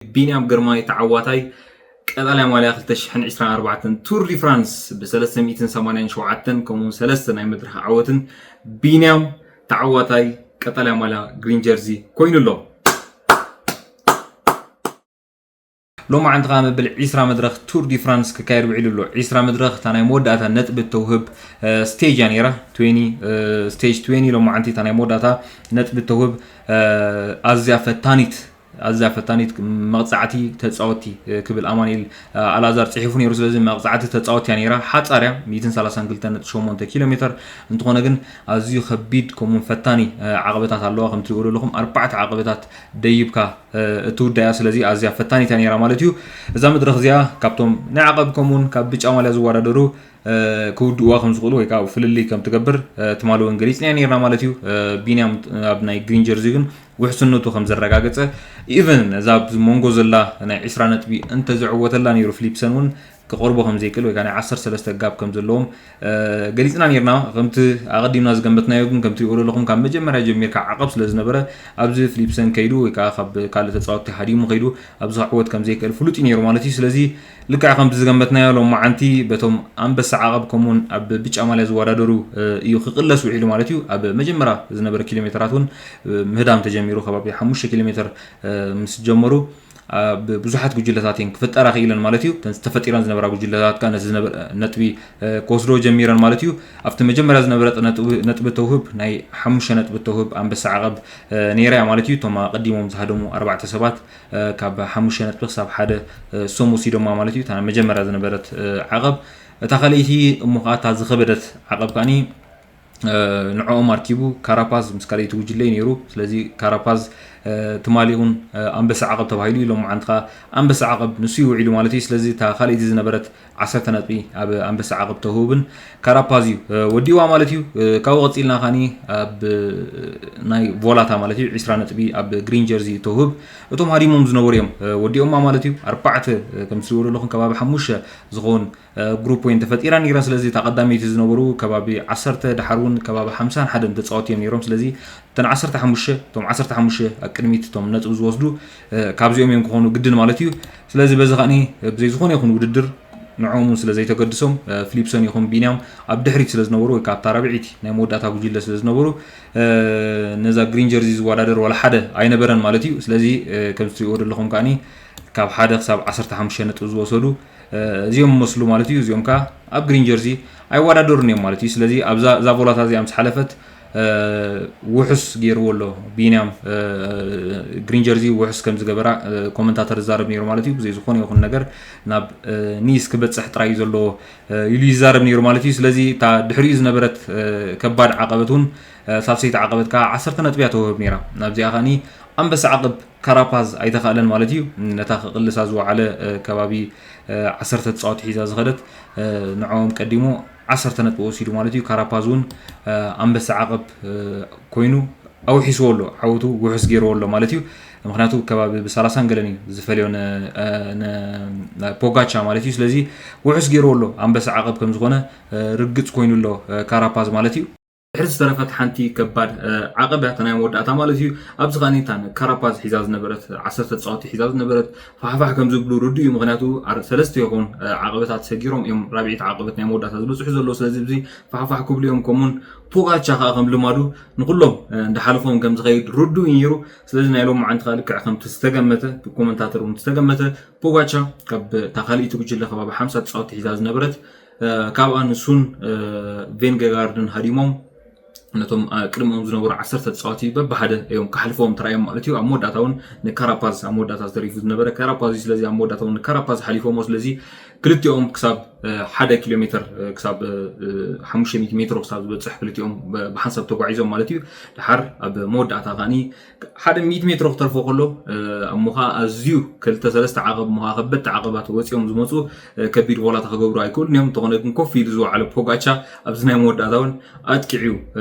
ቢንያም ግርማይ ተዓዋታይ ቀጠልያ ማልያ ክልተ ሽሕን ዕስራን ኣርባዕተን ቱር ዲ ፍራንስ ብ ሰለስተ ሚእትን ሰማንያን ሸውዓተን ከምኡውን ሰለስተ ናይ መድረኽ ዓወትን ቢንያም ተዓዋታይ ቀጠልያ ማልያ ግሪን ጀርዚ ኮይኑ ኣሎ። ሎማዓንቲ ከዓ መበል ዕስራ መድረኽ ቱር ዲ ፍራንስ ክካየድ ውዒሉ ኣሎ። ዕስራ መድረኽ እታ ናይ መወዳእታ ነጥቢ እተውህብ ስቴጅ እያ ነይራ። ስቴጅ ትዌንቲ ሎማዓንቲ እታ ናይ መወዳእታ ነጥቢ እተውህብ ኣዝያ ፈታኒት ኣዝያ ፈታኒት መቕፃዕቲ ተፃወቲ ክብል ኣማኒኤል ኣልኣዛር ፅሒፉ ነይሩ። ስለዚ መቕፃዕቲ ተፃወቲ እያ ነይራ። ሓፃር እያ፣ ሚእትን ሰላሳን ክልተን ነጥቢ ሸሞንተ ኪሎ ሜትር። እንተኾነ ግን ኣዝዩ ከቢድ ከምኡውን ፈታኒ ዓቕበታት ኣለዋ። ከም ትሪእዎ ዘለኹም ኣርባዕተ ዓቕበታት ደይብካ እትውዳእ እያ። ስለዚ ኣዝያ ፈታኒት እያ ነይራ ማለት እዩ። እዛ መድረኽ እዚኣ ካብቶም ናይ ዓቐብ ከምኡውን ካብ ብጫ ማልያ ዝወዳደሩ ክውድእዋ ከም ዝኽእሉ ወይ ከዓ ፍልልይ ከም ትገብር ትማሊ እውን ገሊፅና ነርና ማለት እዩ። ቢንያም ኣብ ናይ ግሪን ጀርዚ ግን ውሕስነቱ ከም ዘረጋገፀ፣ ኢቨን እዛ ኣብዚ መንጎ ዘላ ናይ ዕስራ ነጥቢ እንተዘዕወተላ ነይሩ፣ ፍሊፕሰን እውን ክቐርቦ ከም ዘይክእል ወይ ከዓ ናይ ዓሰርተ ሰለስተ ጋብ ከም ዘለዎም ገሊፅና ነርና። ከምቲ ኣቐዲምና ዝገመትናዮ ግን ከምቲ ይብሎ ኣለኹም ካብ መጀመርያ ጀሚርካ ዓቐብ ስለ ዝነበረ ኣብዚ ፍሊፕሰን ከይዱ ወይ ከዓ ካብ ካልእ ተፃወቲ ሃዲሙ ከይዱ ኣብዚ ክዕወት ከም ዘይክእል ፍሉጥ እዩ ነይሩ ማለት እዩ። ስለዚ ልክዕ ከምቲ ዝገመትናዮ ሎማዓንቲ በቶም ኣንበሳ ዓቐብ ከምኡውን ኣብ ብጫ ማልያ ዝወዳደሩ እዩ ክቕለስ ውዒሉ ማለት እዩ። ኣብ መጀመርያ ዝነበረ ኪሎ ሜትራት እውን ምህዳም ተጀሚሩ ከባቢ ሓሙሽተ ኪሎ ሜትር ምስ ጀመሩ ብዙሓት ጉጅለታት እየን ክፍጠራ ክኢለን ማለት እዩ። ተፈጢረን ዝነበራ ጉጅለታት ከዓ ነቲ ነጥቢ ክወስዶ ጀሚረን ማለት እዩ። ኣብቲ መጀመርያ ዝነበረ ነጥቢ ተውህብ ናይ ሓሙሽተ ነጥቢ ተውህብ ኣንበሳ ዓቐብ ነይራ እያ ማለት እዩ። እቶም ኣቐዲሞም ዝሃደሙ ኣርባዕተ ሰባት ካብ ሓሙሽተ ነጥቢ ክሳብ ሓደ ሶም ወሲዶማ ማለት እዩ። እታ መጀመርያ ዝነበረት ዓቐብ እታ ካልኣይቲ እሞ ከዓ እታ ዝኸበደት ዓቐብ ከዓኒ ንዕኦም ኣርኪቡ ካራፓዝ ምስ ካልኣይቲ ጉጅለ እዩ ነይሩ። ስለዚ ካራፓዝ ትማሊ እውን ኣንበሳ ዓቐብ ተባሂሉ እዩ። ሎማዓንቲ ከዓ ኣንበሳ ዓቐብ ንሱ እዩ ውዒሉ ማለት እዩ። ስለዚ እታ ካልኣይቲ ዝነበረት ዓሰርተ ነጥቢ ኣብ ኣንበሳ ዓቐብ ተውህብን ካራፓዝ እዩ ወዲእዋ ማለት እዩ። ካብኡ ቀፂልና ካኒ ኣብ ናይ ቮላታ ማለት እዩ ዕስራ ነጥቢ ኣብ ግሪን ጀርዚ ተውህብ እቶም ሃዲሞም ዝነበሩ እዮም ወዲኦማ ማለት እዩ። ኣርባዕተ ከም ትሪእዎ ዘለኹም ከባቢ ሓሙሽተ ዝኸውን ግሩፕ ወይን ተፈጢራ ነይራ። ስለዚ እታ ቀዳመይቲ ዝነበሩ ከባቢ ዓሰርተ ድሓር እውን ከባቢ ሓምሳን ሓደን ተፃወቲ እዮም ነይሮም። ስለዚ እተን ዓሰርተ ሓሙሽተ እቶም ዓሰርተ ሓሙሽተ ኣብ ቅድሚት እቶም ነጥቢ ዝወስዱ ካብዚኦም እዮም ክኾኑ ግድን ማለት እዩ። ስለዚ በዚ ከዓኒ ብዘይ ዝኾነ ይኹን ውድድር ንዕኦም እውን ስለ ዘይተገድሶም ፍሊፕሰን ይኹን ቢንያም ኣብ ድሕሪት ስለ ዝነበሩ ወይ ካብታ ራብዒቲ ናይ መወዳእታ ጉጅለ ስለ ዝነበሩ ነዛ ግሪን ጀርዚ ዝወዳደር ዋላ ሓደ ኣይነበረን ማለት እዩ። ስለዚ ከም ትሪእዎ ዘለኹም ከዓኒ ካብ ሓደ ክሳብ ዓሰርተ ሓሙሽተ ነጥቢ ዝወሰዱ እዚኦም መስሉ ማለት እዩ። እዚኦም ከዓ ኣብ ግሪን ጀርዚ ኣይወዳደሩን እዮም ማለት እዩ። ስለዚ ኣብዛ እዛ ቮላታ እዚኣ ምስ ሓለፈት ውሑስ ገይርዎ ኣሎ ቢንያም። ግሪን ጀርዚ ውሑስ ከም ዝገበራ ኮመንታተር ዝዛረብ ነይሩ ማለት እዩ። ብዘይ ዝኾነ ይኹን ነገር ናብ ኒስ ክበፅሕ ጥራይ እዩ ዘለዎ ኢሉ ይዛረብ ነይሩ ማለት እዩ። ስለዚ እታ ድሕሪኡ ዝነበረት ከባድ ዓቐበት እውን ሳልሰይቲ ዓቐበት ከዓ ዓሰርተ ነጥቢ እያ ተውህብ ነይራ። ናብዚኣ ከዓኒ ኣንበሳ ዓቐብ ካራፓዝ ኣይተኻእለን ማለት እዩ። ነታ ክቕልሳ ዝወዓለ ከባቢ ዓሰርተ ተፃወቲ ሒዛ ዝኸደት ንዕኦም ቀዲሙ ዓሰርተ ነጥቢ ወሲዱ ማለት እዩ። ካራፓዝ እውን ኣንበሳ ዓቐብ ኮይኑ ኣውሒስዎ ኣሎ፣ ዓወቱ ውሑስ ገይርዎ ኣሎ ማለት እዩ። ምክንያቱ ከባቢ ብሰላሳን ገለን እዩ ዝፈልዮ ፖጋቻ ማለት እዩ። ስለዚ ውሑስ ገይርዎ ኣሎ፣ ኣንበሳ ዓቐብ ከም ዝኾነ ርግፅ ኮይኑ ኣሎ ካራፓዝ ማለት እዩ። ድሕሪ ዝተረፈት ሓንቲ ከባድ ዓቐብ እያ፣ እታ ናይ መወዳእታ ማለት እዩ። ኣብዚ ከኣ እታ ንካራፓዝ ሒዛ ዝነበረት ዓሰርተ ተጻወቲ ሒዛ ዝነበረት ፋሕፋሕ ከም ዝብሉ ርዱእ እዩ። ምኽንያቱ ሰለስተ ይኹን ዓቐበታት ሰጊሮም እዮም ራብዒት ዓቐበት ናይ መወዳእታ ዝበጽሑ ዘለዉ። ስለዚ እዚ ፋሕፋሕ ክብሉ እዮም። ከምኡውን ፖጋቻ ከኣ ከም ልማዱ ንኹሎም እንዳሓለፎም ከም ዝኸይድ ርዱእ እዩ ነይሩ። ስለዚ ናይ ሎማዓንቲ ከኣ ልክዕ ከምቲ ዝተገመተ ብኮመንታተር እውን ዝተገመተ ፖጋቻ ካብ እታ ካልኣይቲ ጉጅለ ከባቢ ሓምሳ ተጻወቲ ሒዛ ዝነበረት ካብኣ ንሱን ቬንገጋርድን ሃዲሞም ነቶም ቅድሚኦም ዝነበሩ ዓሰርተ ተጻወቲ በብሓደ እዮም ክሓልፎም ተራእዮም ማለት እዩ። ኣብ መወዳእታ እውን ንካራፓዝ ኣብ መወዳእታ ዝተሪፉ ዝነበረ ካራፓዝ እዩ። ስለዚ ኣብ መወዳእታ እውን ንካራፓዝ ሓሊፎሞ። ስለዚ ክልቲኦም ክሳብ ሓደ ኪሎ ሜትር ክሳብ ሓሙሽተ ሚእቲ ሜትሮ ክሳብ ዝበፅሕ ክልቲኦም ብሓንሳብ ተጓዒዞም ማለት እዩ። ድሓር ኣብ መወዳእታ ከዓኒ ሓደ ሚእቲ ሜትሮ ክተርፎ ከሎ እሞ ከዓ ኣዝዩ ክልተ ሰለስተ ዓቐብ እሞ ከዓ ከበድቲ ዓቐባት ወፂኦም ዝመፁ ከቢድ ቮላታ ክገብሩ ኣይክእሉን እዮም። እንተኾነ ግን ኮፍ ኢሉ ዝወዓለ ፖጋቻ ኣብዚ ናይ መወዳእታ እውን ኣጥቂዑ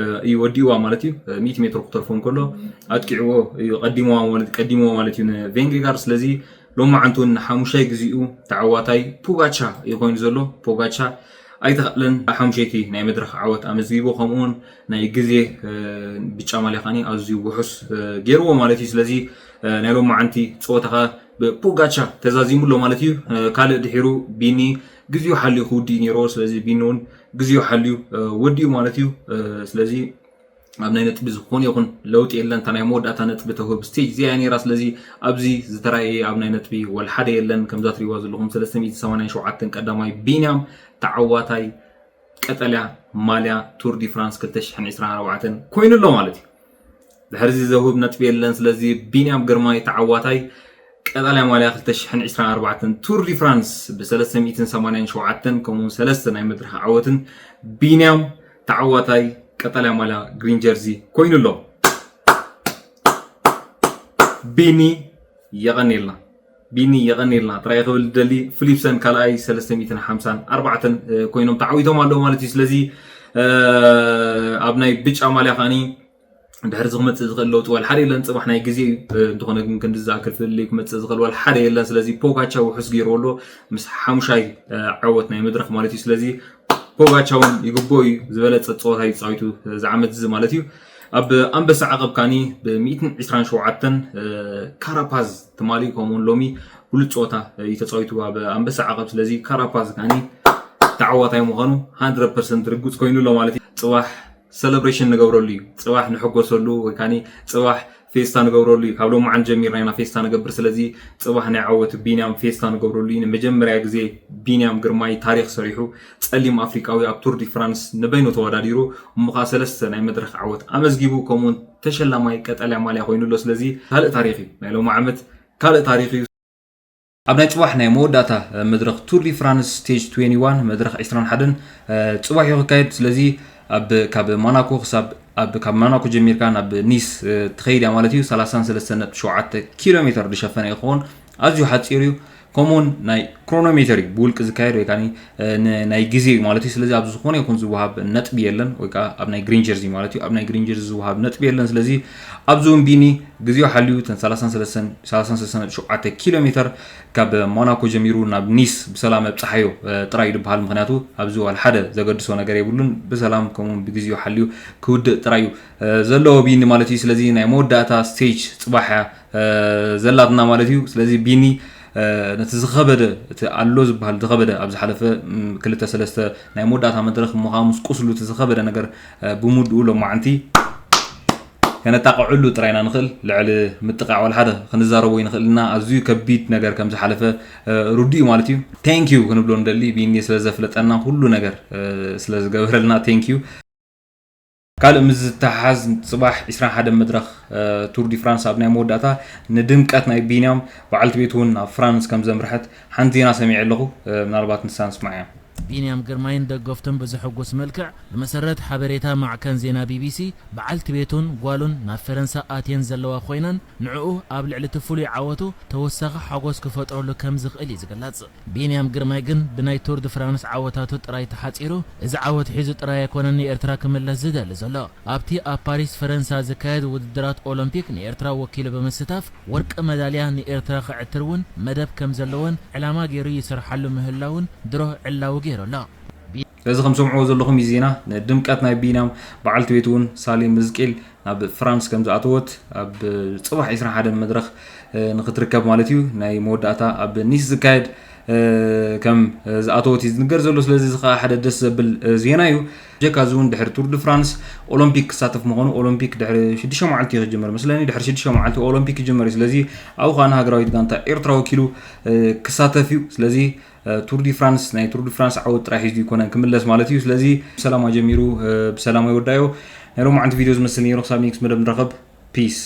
እዩ ወዲእዋ ማለት እዩ። ሚእቲ ሜትሮ ክተርፎም ከሎ ኣጥቂዕዎ እዩ ቀዲምዋ ማለት ቀዲምዎ ማለት እዩ ንቬንጌጋር። ስለዚ ሎማዓንቲ እውን ንሓሙሻይ ግዜኡ ተዓዋታይ ፖጋቻ እዩ ኮይኑ ዘሎ። ፖጋቻ ኣይተኽእለን ሓሙሸይቲ ናይ መድረኽ ዓወት ኣመዝጊቡ ከምኡውን ናይ ግዜ ብጫ ማልያ ከዓኒ ኣዝዩ ውሑስ ገይርዎ ማለት እዩ። ስለዚ ናይ ሎማዓንቲ ፀወታ ከ ብፖጋቻ ተዛዚሙ ኣሎ ማለት እዩ። ካልእ ድሒሩ ቢኒ ግዜኡ ሓልዩ ክውድእ እዩ ነይርዎ። ስለዚ ቢኒ እውን ግዜኡ ሓልዩ ወዲኡ ማለት እዩ። ስለዚ ኣብ ናይ ነጥቢ ዝኾነ ይኹን ለውጢ የለን። እታ ናይ መወዳእታ ነጥቢ ተውህብ ስቴጅ እዚኣ እያ ነይራ። ስለዚ ኣብዚ ዝተራእየ ኣብ ናይ ነጥቢ ወላ ሓደ የለን። ከምዛ ትሪእዋ ዘለኹም ሰለስተ ሚእቲ ሰማንያን ሸውዓተን ቀዳማይ ቢንያም ተዓዋታይ ቀጠልያ ማልያ ቱር ዲ ፍራንስ ክልተ ሽሕን ዕስራን ኣርባዕተን ኮይኑ ኣሎ ማለት እዩ። ድሕርዚ ዘውህብ ነጥቢ የለን። ስለዚ ቢንያም ግርማይ ተዓዋታይ ቀጠልያ ማልያ ክልተ ሽሕን ዕስራን ኣርባዕተን ቱር ዲ ፍራንስ ብ ሰለስተ ሚእትን ሰማንያን ሸውዓተን ከምኡውን ሰለስተ ናይ መድረኽ ዓወትን ቢንያም ተዓዋታይ ቀጠልያ ማልያ ግሪን ጀርዚ ኮይኑ ኣሎ። ቢኒ የቐንየልና፣ ቢኒ የቐንየልና ጥራይ ክብል ደሊ። ፍሊፕሰን ካልኣይ ሰለስተ ሚእትን ሓምሳን ኣርባዕተን ኮይኖም ተዓዊቶም ኣለዉ ማለት እዩ። ስለዚ ኣብ ናይ ብጫ ማልያ ከዓኒ ድሕሪ እዚ ክመፅእ ዝኽእል ለውጢ ዋላ ሓደ የለን። ፅባሕ ናይ ግዜ እዩ። እንተኾነ ግን ክንዲ ዝኣክል ፍልልይ ክመፅእ ዝኽእል ዋላ ሓደ የለን። ስለዚ ፖጋቻ ውሑስ ገይርዎ ኣሎ ምስ ሓሙሻይ ዓወት ናይ መድረኽ ማለት እዩ። ስለዚ ፖጋቻ እውን ይግብኦ እዩ፣ ዝበለፀ ፀወታ እዩ ተፃዊቱ እዚ ዓመት እዚ ማለት እዩ። ኣብ ኣንበሳ ዓቐብ ካኒ ብ ሚእትን ዕስራን ሸውዓተን ካራፓዝ ትማሊ ከምኡውን ሎሚ ብሉፅ ፀወታ እዩ ተፃዊቱ ኣብ ኣንበሳ ዓቐብ። ስለዚ ካራፓዝ ካኒ ተዓዋታይ ምዃኑ ሃንድረድ ፐርሰንት ርጉፅ ኮይኑ ኣሎ ማለት እዩ። ፅባሕ ሰለብሬሽን ንገብረሉ እዩ። ፅባሕ ንሕጎሰሉ ወይ ካኒ ፅባሕ ፌስታ ንገብረሉ እዩ። ካብ ሎማዓንቲ ጀሚርና ኢና ፌስታ ንገብር። ስለዚ ፅባሕ ናይ ዓወት ቢንያም ፌስታ ንገብረሉ እዩ። ንመጀመርያ ግዜ ቢንያም ግርማይ ታሪኽ ሰሪሑ ፀሊም ኣፍሪቃዊ ኣብ ቱር ዲ ፍራንስ ንበይኑ ተወዳዲሩ እሞ ከዓ ሰለስተ ናይ መድረኽ ዓወት ኣመዝጊቡ ከምኡውን ተሸላማይ ቀጠልያ ማልያ ኮይኑ ኣሎ። ስለዚ ካልእ ታሪኽ እዩ ናይ ሎሚ ዓመት ካልእ ታሪኽ እዩ። ኣብ ናይ ፅባሕ ናይ መወዳእታ መድረኽ ቱር ዲ ፍራንስ ስቴጅ ትዌንቲ ዋን መድረኽ ዕስራን ሓደን ፅባሕ እዩ ክካየድ። ስለዚ ኣብ ካብ ማናኮ ክሳብ ኣብ ካብ ማናኮ ጀሚርካ ናብ ኒስ ትኸይድ እያ ማለት እዩ። ሰላሳን ሰለስተን ነጥቢ ሸውዓተ ኪሎ ሜትር ዝሸፈነ ይኸውን። ኣዝዩ ሓፂር እዩ። ከምኡውን ናይ ክሮኖሜተር እዩ ብውልቂ ዝካየድ ወይ ከዓ ናይ ግዜ እዩ ማለት እዩ። ስለዚ ኣብ ዝኾነ ይኹን ዝወሃብ ነጥቢ የለን ወይ ከዓ ኣብ ናይ ግሪን ጀርዚ ማለት እዩ። ኣብ ናይ ግሪን ጀርዚ ዝወሃብ ነጥቢ የለን። ስለዚ ኣብዚ እውን ቢኒ ግዜኡ ሓልዩ እተን ሰላሳን ሰለስተን ነጥቢ ሸውዓተ ኪሎ ሜትር ካብ ሞናኮ ጀሚሩ ናብ ኒስ ብሰላም ኣብፀሓዮ ጥራይ እዩ ዝበሃል። ምክንያቱ ኣብዚ ዋላ ሓደ ዘገድሶ ነገር የብሉን። ብሰላም ከምኡ ብግዜኡ ሓልዩ ክውድእ ጥራይ እዩ ዘለዎ ቢኒ ማለት እዩ። ስለዚ ናይ መወዳእታ ስቴጅ ፅባሕ እያ ዘላትና ማለት እዩ። ስለዚ ቢኒ ነቲ ዝኸበደ እቲ ኣሎ ዝበሃል ዝኸበደ ኣብ ዝሓለፈ ክልተ ሰለስተ ናይ መወዳእታ መድረኽ እሞ ከዓ ምስ ቁስሉ እቲ ዝኸበደ ነገር ብምድኡ ሎማዓንቲ ከነጣቕዐሉ ጥራይ ኢና ንኽእል። ልዕሊ ምጥቃዕ ዋላ ሓደ ክንዛረቦ ይንኽእል ኢና። ኣዝዩ ከቢድ ነገር ከም ዝሓለፈ ርዱእ እዩ ማለት እዩ። ቴንክ ዩ ክንብሎ ንደሊ ቢኒ ስለ ዘፍለጠና ኩሉ ነገር ስለ ዝገበረልና ቴንክ ዩ። ካልእ ምስ ዝተሓሓዝ ፅባሕ ዕስራን ሓደን መድረኽ ቱር ዲ ፍራንስ ኣብ ናይ መወዳእታ ንድምቀት ናይ ቢንያም በዓልቲ ቤቱ እውን ናብ ፍራንስ ከም ዘምርሐት ሓንቲ ዜና ሰሚዐ ኣለኹ። ምናልባት ንሳ ንስማዕ እያ። ቢንያም ግርማይን ደገፍቱን ብዘሐጉስ መልክዕ ብመሰረት ሓበሬታ ማዕከን ዜና ቢቢሲ በዓልቲ ቤቱን ጓሉን ናብ ፈረንሳ ኣትየን ዘለዋ ኮይነን ንዕኡ ኣብ ልዕሊ እቲ ፍሉይ ዓወቱ ተወሳኺ ሓጎስ ክፈጥረሉ ከም ዝኽእል እዩ ዝግለጽ። ቢንያም ግርማይ ግን ብናይ ቱር ዲ ፍራንስ ዓወታቱ ጥራይ ተሓጺሩ እዚ ዓወት ሒዙ ጥራይ ኣይኮነን ንኤርትራ ክምለስ ዝደሊ ዘሎ። ኣብቲ ኣብ ፓሪስ ፈረንሳ ዝካየድ ውድድራት ኦሎምፒክ ንኤርትራ ወኪሉ ብምስታፍ ወርቂ መዳልያ ንኤርትራ ክዕትር እውን መደብ ከም ዘለዎን ዕላማ ገይሩ ይሰርሓሉ ምህላውን ድሮ ዕላዊ ገይሩ ኣሎ። እዚ ከም ሰምዕዎ ዘለኹም እዩ ዜና። ንድምቀት ናይ ቢንያም በዓልቲ ቤት እውን ሳሌም እዝቅኤል ናብ ፍራንስ ከም ዝኣተወት ኣብ ፅባሕ ዕስራን ሓደን መድረኽ ንክትርከብ ማለት እዩ ናይ መወዳእታ ኣብ ኒስ ዝካየድ ከም ዝኣተወት እዩ ዝንገር ዘሎ። ስለዚ እዚ ከዓ ሓደ ደስ ዘብል ዜና እዩ። ጀካ እዚ እውን ድሕሪ ቱር ዲ ፍራንስ ኦሎምፒክ ክሳተፍ ምዃኑ ኦሎምፒክ ድሕሪ ሽዱሽተ መዓልቲ እዩ ክጅመር መስለኒ። ድሕሪ ሽዱሽተ መዓልቲ ኦሎምፒክ ይጅመር እዩ። ስለዚ ኣብኡ ከዓ ንሃገራዊት ጋንታ ኤርትራ ወኪሉ ክሳተፍ እዩ። ስለዚ ቱር ዲ ፍራንስ ናይ ቱር ዲ ፍራንስ ዓወት ጥራይ ሒዙ ይኮነን ክምለስ ማለት እዩ። ስለዚ ብሰላማ ጀሚሩ ብሰላማ ይወዳዮ። ናይ ሎማዓንቲ ቪድዮ ዝመስል ነይሩ። ክሳብ ኔክስት መደብ ንረኸብ። ፒስ።